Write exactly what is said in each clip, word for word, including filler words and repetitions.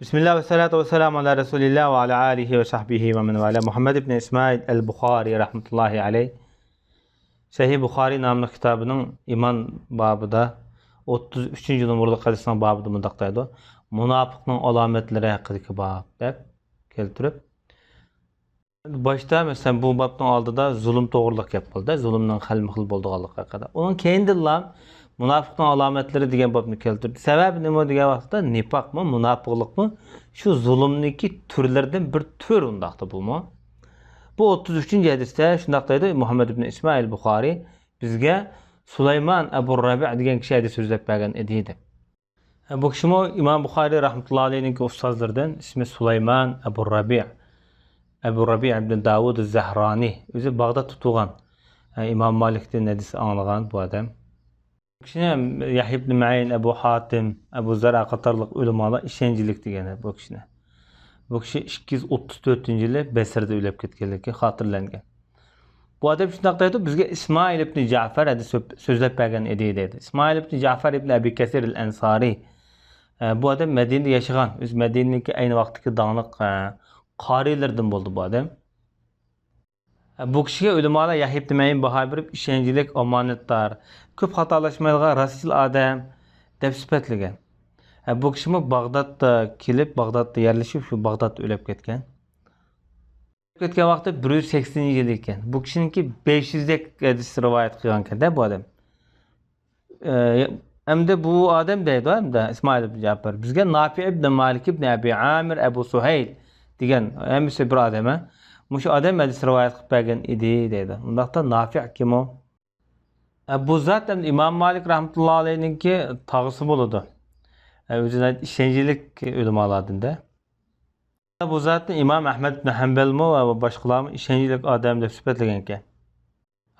بىسمىللا ۋەسسالاتۇ ۋەسسالامۇ ئالا رەسۇلىللا ۋە ئالا ئالىھى ۋە سەھبىھى ۋە مەن ۋالا. مۇھەممەد ئىبن ئىسمائىل ئەل بۇخارى رەھمەتۇللاھى ئەلەيھ سەھىھ بۇخارى ناملىق كىتابىنىڭ ئىمان بابىدا، ئوتتۇز ئۈچىنچى نومۇرلۇق ھەدىسنىڭ بابىدا مۇنداق دەيدۇ: مۇناپىقنىڭ ئالامەتلىرى ھەققىدىكى باب، دەپ كەلتۈرۈپ، باشتا، مەسىلەن، بۇ بابنىڭ ئالدىدا زۇلۇم توغرىلىق گەپ قىلدى، زۇلۇمنىڭ خىلمۇ خىل بولىدىغانلىقى ھەققىدە. ئۇنىڭ كەينىدىنلا مۇناپىقنىڭ ئالامەتلىرى دېگەن بابنى كەلتۈردى. سەۋەبى نېمە دېگەن ۋاقىتتا، نىپاقمۇ، مۇناپىقلىقمۇ شۇ زۇلۇمنىڭكى تۈرلىرىدىن بىر تۈر ئۇنداقتا بۇمۇ. بۇ ئوتتۇز ئۈچىنچى ھەدىستە شۇنداق دەيدۇ، مۇھەممەد ئىبن ئىسمائىل بۇخارى بىزگە سۇلايمان ئەبۇ رەبىئە دېگەن كىشى ھەدىس سۆزلەپ بەرگەن ئىدى، دەپ. بۇ كىشىمۇ ئىمام بۇخارىي رەھمەتۇللا ئەلەيھنىڭكى ئۇستازلىرىدىن، ئىسمى سۇلايمان ئەبۇ رەبىئە. ئەبۇ رەبىئە ئىبن داۋۇد زەھرانى. ئۆزى باغدادتا تۇغان. ئىمام مالىكتىن ھەدىس ئاڭلىغان بۇ ئادەم. بۇ كىشىنى يەھيا ئىبن مەئىن، ئەبۇ ھاتىم، ئەبۇ زەرئە قاتارلىق ئۆلىمالار ئىشەنچلىك دېگەن بۇ كىشىنى. بۇ كىشى ئىككى يۈز ئوتتۇز تۆتىنچى يىلى بەسرىدە ئۆلۈپ كەتكەنلىكى خاتىرىلەنگەن. بۇ ئادەم شۇنداق دەيدۇ، بىزگە ئىسمائىل ئىبنى جەفەر ھەدىس سۆ-، سۆزلەپ بەرگەن ئىدى، دەيدۇ. ئىسمائىل ئىبنى جەفەر ئىبنى ئەبى كەسىر ئەل ئەنسارى. ئە، بۇ ئادەم مەدىنىدە ياشىغان، ئۆزى مەدىنىدىكى ئەينى ۋاقىتتىكى داڭلىق، ئە، قارىيلىرىدىن بولدى بۇ ئادەم. ئە، بۇ كىشىگە ئۆلىمالار يەھيا ئىبنى مەئىن باھا بېرىپ، ئىشەنچلىك، ئامانەتدار، كۆپ خاتالاشمايدىغان راستچىل ئادەم دەپ سۈپەتلىگەن. ئە، بۇ كىشىمۇ باغدادتا كېلىپ، باغدادتا يەرلىشىپ، شۇ باغدادتا ئۆلۈپ كەتكەن. كەتكەن ۋاقتى بىر يۈز سەكسىنىنچى يىل ئىكەن. بۇ كىشىنىڭكى بەش يۈزدەك ھەدىس رىۋايەت قىلغانكەن-دە بۇ ئادەم. ئە، ئەمدى بۇ ئادەم دەيدۇ، ئەمدى ئىسمائىل ئىبن جەپەر. بىزگە نافىئ ئىبن مالىك ئىبن ئەبى ئامىر ئەبۇ سۇھەيل دېگەن، ھەممىسى بىر ئادەم، ھە؟ مۇشۇ ئادەم ھەدىس رىۋايەت قىلىپ بەرگەن ئىدى، دەيدۇ. ئۇنداقتا نافىئ كىم ئۇ؟ ئە، بۇ زات ئەمدى ئىمام مالىك رەھمەتۇللا ئەلەيھنىڭكى تاغىسى بولىدۇ. ئە، ئۆزى ئىشەنچلىك ئۆلىمالاردىن-دە. بۇ زاتنى ئىمام ئەھمەد ئىبن ھەمبەلمۇ ۋە باشقىلارمۇ ئىشەنچلىك ئادەم دەپ سۈپەتلىگەنىكەن.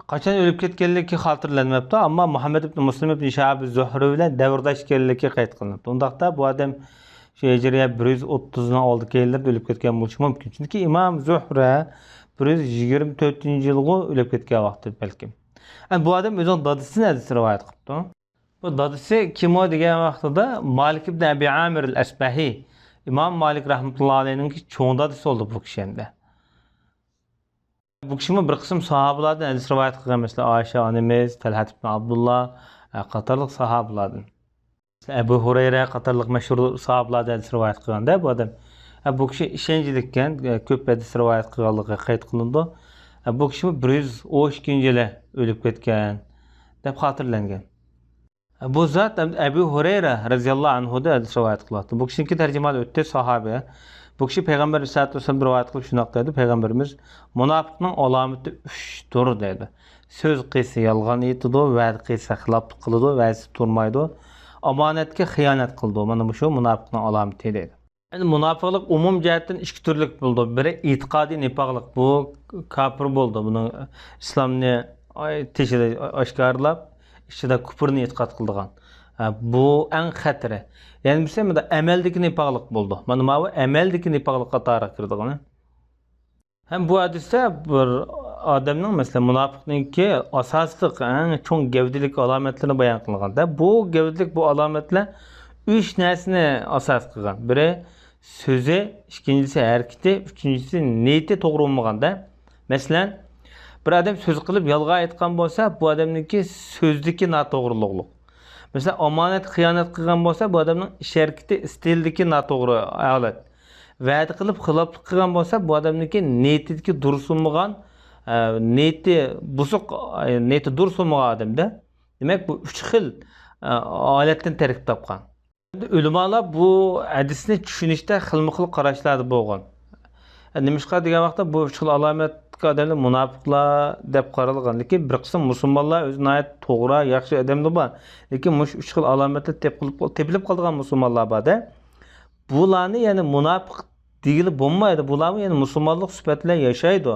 قاچان ئۆلۈپ كەتكەنلىكى خاتىرىلەنمەپتۇ، ئەمما مۇھەممەد ئىبن مۇسلىم ئىبن شىھاب زۇھرى بىلەن دەۋرداش ئىكەنلىكى قەيت قىلىنىپتۇ. ئۇنداقتا بۇ ئادەم شۇ ھىجرىيە بىر يۈز ئوتتۇزنىڭ ئالدىكى يىللىرىدا ئۆلۈپ كەتكەن بولۇشى مۇمكىن. چۈنكى ئىمام زۇھرى بىر يۈز يىگىرمە تۆتىنچى يىلغۇ ئۆلۈپ كەتكەن ۋاقتى بەلكىم. ئەمدى بۇ ئادەم ئۆزىنىڭ دادىسىدىن ھەدىس رىۋايەت قىلىپتۇ. بۇ دادىسى كىم ئۇ دېگەن ۋاقتىدا، مالىك ئىبن ئەبى ئامىر ئەل ئەسبەھى، ئىمام مالىك رەھمەتۇللا ئەلەيھنىڭكى چوڭ دادىسى بولدى بۇ كىشى ئەمدى. بۇ كىشىمۇ بىر قىسىم ساھابىلاردىن ھەدىس رىۋايەت قىلغان، مەسىلەن، ئائىشە ئانىمىز، تەلھەت ئىبن ئابدۇللا، ئە، قاتارلىق ساھابىلاردىن. ئەبۇ ھۇرەيرە قاتارلىق مەشھۇر ساھابىلاردىن ھەدىس رىۋايەت قىلغاندا بۇ ئادەم. ئە، بۇ كىشى ئىشەنچلىككەن، ئە، كۆپ ھەدىس رىۋايەت قىلغانلىقى قەيت قىلىنىدۇ. ئە، بۇ كىشىمۇ بىر يۈز ئون ئىككىنچى يىلى ئۆلۈپ كەتكەن دەپ خاتىرىلەنگەن. بۇ زات ئەبۇ ھۇرەيرە رەزىياللاھۇ ئەنھۇدىن ھەدىس رىۋايەت قىلىۋاتىدۇ. بۇ كىشىنىڭكى تەرجىمىھالى ئۆتتى، ساھابە. بۇ كىشى پەيغەمبەر ئەلەيھىسسالاتۇ ۋەسسالام رىۋايەت قىلىپ شۇنداق دەيدۇ، پەيغەمبىرىمىز، مۇناپىقنىڭ ئالامىتى ئۈچتۇر دەيدۇ. سۆز قىلسا يالغان ئېيتىدۇ، ۋەدە قىلسا خىلاپلىق قىلىدۇ، ۋەدىسىدە تۇرمايدۇ، ئامانەتكە خىيانەت قىلىدۇ. مانا مۇشۇ مۇناپىقنىڭ ئالامىتى دەيدۇ. ئەمدى مۇناپىقلىق ئومۇم جەھەتتىن ئىككى تۈرلۈك بولىدۇ. بىرى ئېتىقادىي نىپاقلىق، بۇ كاپىر بولىدۇ. بۇنىڭ ئىسلامنى تېشىدا ئاشكارىلاپ، ئىچىدە كۇپرنى ئېتىقاد قىلىدىغان. ھە، بۇ ئەڭ خەتىرى. يەنە بىرسى مۇنداق ئەمەلدىكى نىپاقلىق بولىدۇ. مانا ماۋۇ ئەمەلدىكى نىپاقلىق قاتارىغا كىرىدىغىنى. ھەم بۇ ھەدىستە بىر ئادەمنىڭ، مەسىلەن، مۇناپىقنىڭكى ئاساسلىق، ئەڭ چوڭ گەۋدىلىك ئالامەتلىرىنى بايان قىلغاندا، بۇ گەۋدىلىك بۇ ئالامەتلەر ئۈچ نەرسىنى ئاساس قىلغان. بىرى سۆزى، ئىككىنچىسى ھەرىكىتى، ئۈچىنچىسى نىيىتى توغرا بولمىغاندا. مەسىلەن، بىر ئادەم سۆز قىلىپ يالغان ئېيتقان بولسا، بۇ ئادەمنىڭكى سۆزدىكى ناتوغرىلىقلىق. مەسىلەن، ئامانەتكە خىيانەت قىلغان بولسا، بۇ ئادەمنىڭ ئىش ھەرىكىتى، ئىستىلىدىكى ناتوغرا ھالەت. ۋەدە قىلىپ خىلاپلىق قىلغان بولسا، بۇ ئادەمنىڭكى نىيىتىدىكى دۇرۇس بولمىغان، ئە، نىيىتى بۇزۇق، ئە، نىيىتى دۇرۇس بولمىغان ئادەمدە. دېمەك، بۇ ئۈچ خىل، ئە، ھالەتتىن تەركىب تاپقان. ئۆلىمالار بۇ ھەدىسنى چۈشىنىشتە خىلمۇ خىل قاراشلاردا بولغان. نېمىشقا دېگەن ۋاقىتتا، بۇ ئۈچ خىل ئالامەتكە ئادەملەر مۇناپىقلار دەپ قارالغان. لېكىن بىر قىسىم مۇسۇلمانلار ئۆزى ناھايىتى توغرا، ياخشى ئادەملەر بار. لېكىن مۇشۇ ئۈچ خىل ئالامەتلەر تېپىلىپ، تېپىلىپ قالىدىغان مۇسۇلمانلار بار-دە. بۇلارنى يەنى مۇناپىق دېگىلى بولمايدۇ. بۇلارمۇ يەنە مۇسۇلمانلىق سۈپەت بىلەن ياشايدۇ.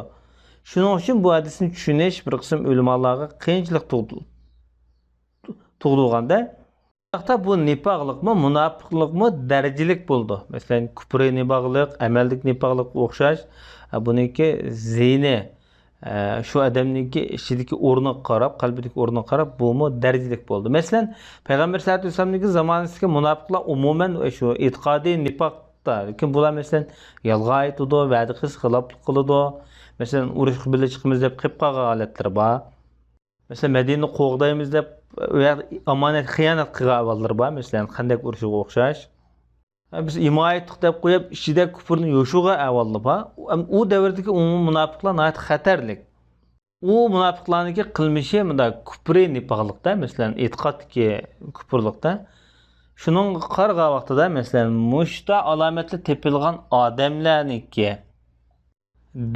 شۇنىڭ ئۈچۈن بۇ ھەدىسنى چۈشىنىش بىر قىسىم ئۆلىمالارغا قىيىنچىلىق تۇغدۇ-، تۇغدۇرغاندا. بۇ نىپاقلىقمۇ، مۇناپىقلىقمۇ دەرىجىلىك بولىدۇ. مەسىلەن، كۇپرىي نىپاقلىق، ئەمەلدىكى نىپاقلىققا ئوخشاش. بۇنىڭكى زېھنى، ئە، شۇ ئادەمنىڭكى ئىچىدىكى ئورنىغا قاراپ، قەلبىدىكى ئورنىغا قاراپ، بۇمۇ دەرىجىلىك بولىدۇ. مەسىلەن، پەيغەمبەر سەللەللاھۇ ئەلەيھى ۋەسەللەمنىڭكى زامانىسىدىكى مۇناپىقلار ئومۇمەن شۇ ئېتىقادىي نىپاق لېكىن بۇلار، مەسىلەن، يالغان ئېيتىدۇ، ۋەدە قىلسا خىلاپلىق قىلىدۇ. مەسىلەن، ئۇرۇشقا بىللە چىقىمىز دەپ قېلىپ قالغان ھالەتلىرى بار. مەسىلەن، مەدىنىنى قوغدايمىز دەپ، ئۇ يەردە ئامانەتكە خىيانەت قىلغان ئەھۋاللىرى بار، مەسىلەن، خەندەق ئۇرۇشىغا ئوخشاش. ھە، بىز ھىمايە ئېتتۇق دەپ قويۇپ، ئىچىدە كۇپرنى يوشۇرغان ئەھۋاللار بار. ئەم، ئۇ دەۋردىكى ئومۇمىي مۇناپىقلار ناھايىتى خەتەرلىك. ئۇ مۇناپىقلارنىڭكى قىلمىشى مۇنداق كۇپرى نىپاقلىقتا، مەسىلەن، ئېتىقادتىكى كۇپرلۇقتا. شۇنىڭغا قارىغان ۋاقتىدا، مەسىلەن، مۇشتا ئالامەتلەر تېپىلغان ئادەملەرنىڭكى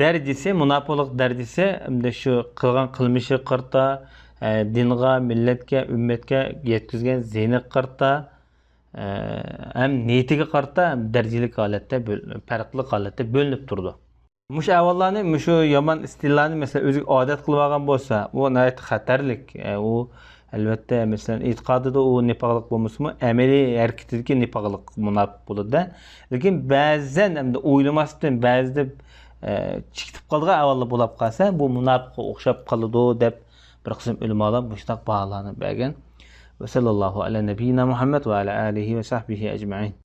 دەرىجىسى، مۇناپىقلىق دەرىجىسى، ئەمدى شۇ قىلغان قىلمىشىغا قارىتا، ئە، دىنغا، مىللەتكە، ئۈممەتكە يەتكۈزگەن زىيىنىغا قارىتا، ئە، ھەم نىيىتىگە قارىتا دەرىجىلىك ھالەتتە بۆل-، پەرقلىق ھالەتتە بۆلۈنۈپ تۇرىدۇ. مۇشۇ ئەھۋاللارنى، مۇشۇ يامان ئىستىللانى، مەسىلەن، ئۆزىگە ئادەت قىلىۋالغان بولسا، بۇ ناھايىتى خەتەرلىك. ئە، ئۇ، ئەلۋەتتە، مەسىلەن، ئېتىقادىدا ئۇ نىپاقلىق بولمىسىمۇ، ئەمەلىي ھەرىكىتىدىكى نىپاقلىق مۇناپىق بولىدۇ-دە. لېكىن بەزەن، ئەمدى ئويلىماستىن، بەزىدە، ئە، چىكىتىپ قالىدىغان ئەھۋاللار بولاپ قالسا، بۇ مۇناپىققا ئوخشاپ قالىدۇ، دەپ بىر قىسىم ئۆلىمالار مۇشۇنداق باھالارنى بەرگەن. ۋەسەللاللاھۇ ئەلە نەبىييىنا مۇھەممەد ۋە ئەلە ئالىھى ۋە سەھبىھى ئەجمەئىن.